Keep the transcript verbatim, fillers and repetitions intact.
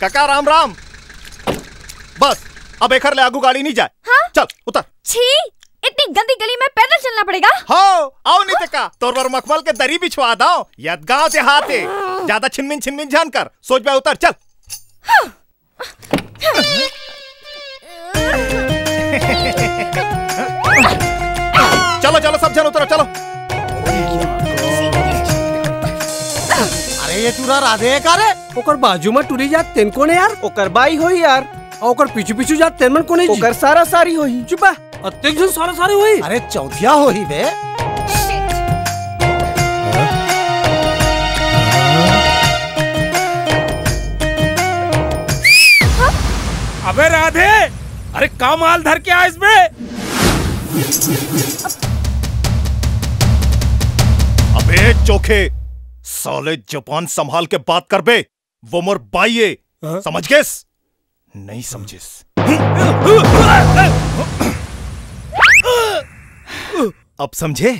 कका राम राम। बस, अब एखर ले आगू गाड़ी नहीं जाए। हाँ? चल उतर। छी, इतनी गंदी गली में पैदल चलना पड़ेगा? हो, आओ नहीं ते का, तोर बर मखमल के दरी बिछवा दो। यद गांव देहात हे, ज्यादा छिनमिन छिनमिन झन कर, सोच बे उतर, चल। चलो चलो, सब झन उतरो, चलो। अरे ये टूरा राधे का रे? ओकर बाजू में टूरी जात तेन कोन हे यार? ओकर बाई होही यार। अउ ओकर पीछू पीछू जात तेन मन कोन हे जी? ओकर सारा सारी होही। चुप बा। अतेक झन सारा सारी होही? अरे चौथिया होही बे। अबे राधे, अरे का माल धर के आइस बे? अबे चोखे, साले जबान संभाल के बात कर बे, वो मोर बाई हे, हाँ? समझ गेस? नहीं समझिस। अब समझे?